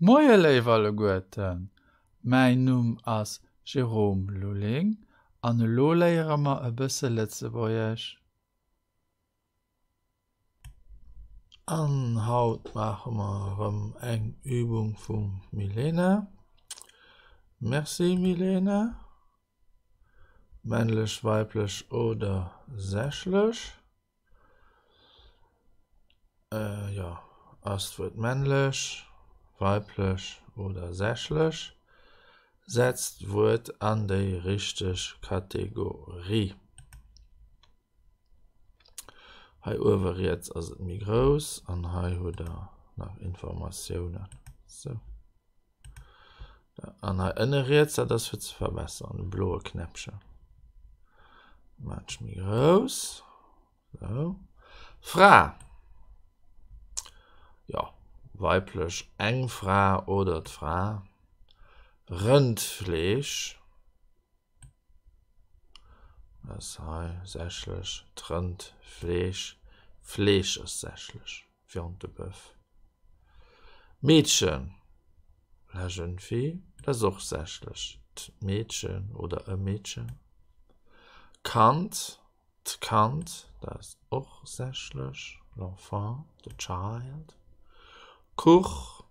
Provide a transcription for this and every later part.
Moie léif alleguerten, mäin Numm ass Jérôme Lulling an elo léiere mer e bësse Lëtzebuergesch. An haut maache mer erëm eng Übung vum Milena. Merci Milena. Männlech, weiblech oder sächlech? Jo, ass d'Wuert männlech, weiblech oder sächlech? Setzt d'Wuert an déi richteg Kategorie. Hei uewe riets ass et méi grouss an hei hutt der nach Informatiounen. Sou. An hei ënne riets, dat ass fir ze verbesseren, de bloe Knäppchen. Maan ech méi grouss. Sou. Fra. Jo, weiblech, eng Fra oder d'Fra. Rëndfleesch. Ass hei sächlech d'Rënd Fleesch, Fleesch ass sächlech, viande de boeuf. Meedchen, la jeune fille, dat ass och sächlech, d'Meedchen oder e Meedchen. Kand, d'Kand, dat ass och sächlech, l'enfant, the child. Kuch,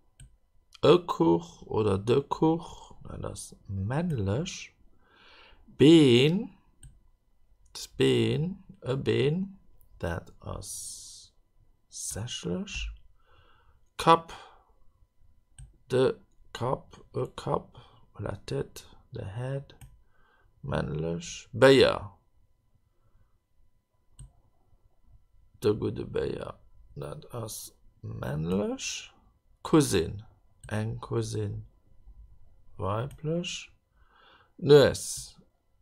E Kuch oder de Kuch, dat ass männlech. Been, d'Been, e Been, dat ass sächlech. Kapp, de Kapp, e Kapp, la tête, the head, männlech. Béier. De gudde Béier, dat ass männlech. Cousine, eng Cousine, weiblech. Nues,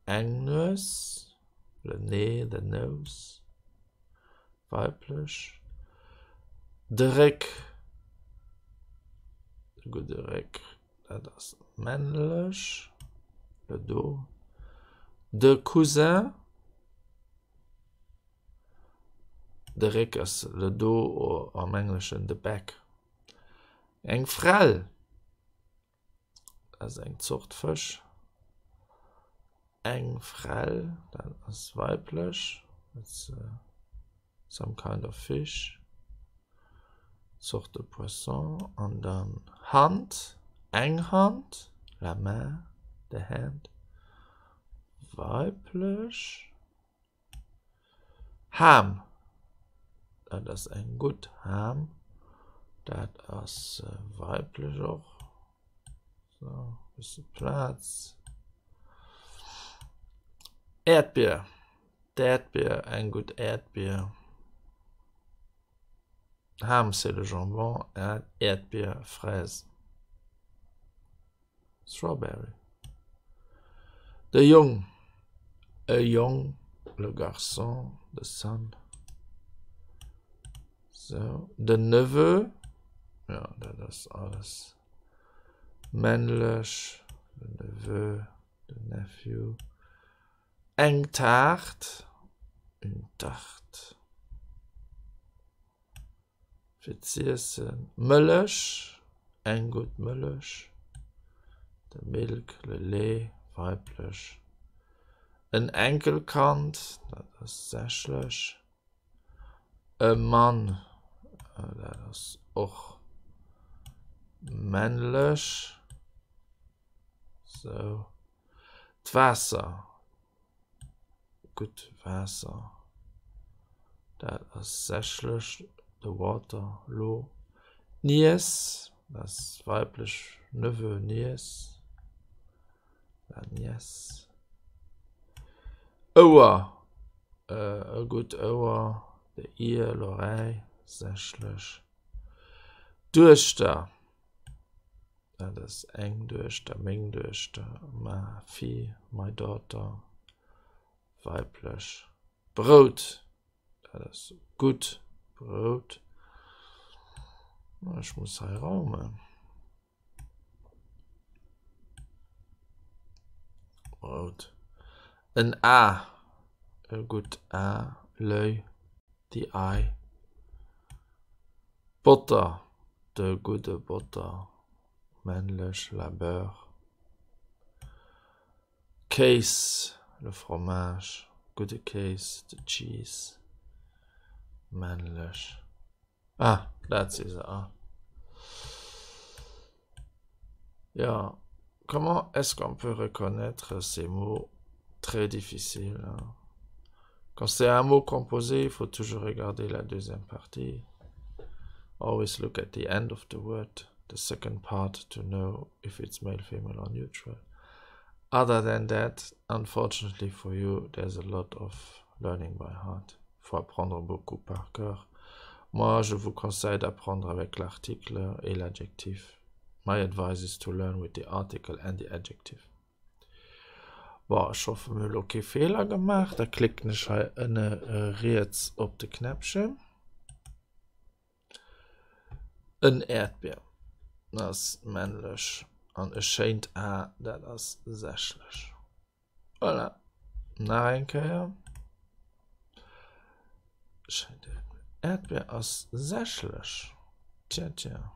eng Nues, le nez, the nose, weiblech. De Réck, de gudde Réck, dat ass männlech, le dos. De Cousin, de Réck ass le dos, am Engleschen the back. Eng Frell, dat ass eng Zort Fësch. Eng Frell, dat ass weiblech. Some kind of fish, sorte de poisson an dann Hand, eng Hand, la main, the hand, weiblech, Ham, dat ass eng gutt Ham, dat ass weiblech och, sou, bësse Plaz, Äerdbier. D'Äerdbier, eng gutt Äerdbier. Ham c'est le jambon, Äerdbier, fraise, strawberry. De Jong, e Jong, le garçon, the son. Sou, den Neveu, jo dat ass alles männlech, le neveu, the nephew. Eng Taart, une tarte, fir z'iessen. Mëllech, eng gutt Mëllech, the milk, le lait, weiblech. En Enkelkand, dat ass sächlech. E Mann, dat ass och männlech. Sou. D'Waasser, gutt Waasser, dat ass sächlech, the water, l'eau. D'Niess, dat ass weiblech, Neveu, Nièce, la nièce. Ouer, e gutt Ouer, the ear, l'oreille, sächlech. Duechter. Dat ass eng Duechter, meng Duechter, ma fille, my daughter, weiblech. Brout, dat ass gutt Brout. Ech muss hei raumen. Brout. En A, e gutt A, l'oeil, the eye. Botter, de gudde Botter. Männlech, Labeur. Kéis, le fromage, gudde Kéis, the cheese, männlech. Ah, dat si se, ah. Ja, comment est-ce qu'on peut reconnaître ces mots très difficiles? Hein? Quand c'est un mot composé, il faut toujours regarder la deuxième partie. Always look at the end of the word, the second part, to know if it's male, female or neutral. Other than that, unfortunately for you, there's a lot of learning by heart. Faut apprendre beaucoup par cœur. Moi, je vous conseille d'apprendre avec l'article et l'adjectif. My advice is to learn with the article and the adjective. Bon, ech hoffe mir hu lo kee Feeler gemaach. Da klicken ech hei ënne riets op de Knäppchen. En Äerdbier ass männlech an e schéint A, dat ass sächlech. Voilà, nach eng Kéier. Schéint Äerdbier ass sächlech. Tja, tja.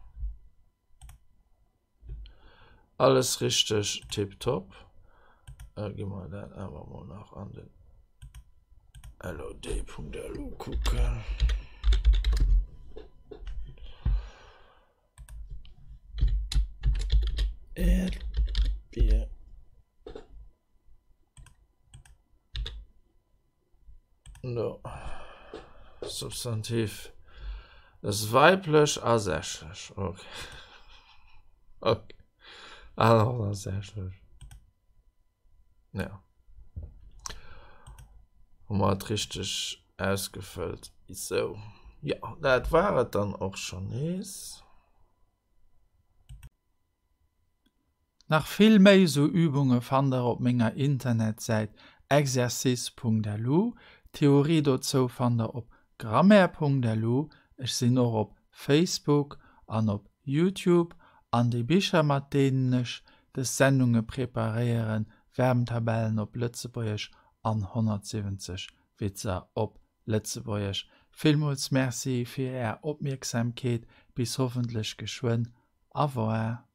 Alles richteg tiptop. Da gi mer dat awer mol nach an den LOD.lu kucken. Äerdbier. No. Substantiv. Das ist weiblech a sächlech. Okay. Okay. Alors, das sächlech. Ja. Hu mer et richteg ausgefëllt. Sou. Ja, dat war et dann och schonn nees. Nach vill méi sou Übunge fannt der op menger Internetsäit exercice.lu. D'Theorie dozou fannt der op grammaire.lu. Ech sinn och op Facebook an op Youtube. An déi Bicher mat deenen ech des Sendunge preparéieren, Verbntabellen op Lëtzebuergesch an 170 Witzer op Lëtzebuergesch. Villmools Merci fir är Opmierksamkeet. Bis hoffentlech geschwënn. Au revoir.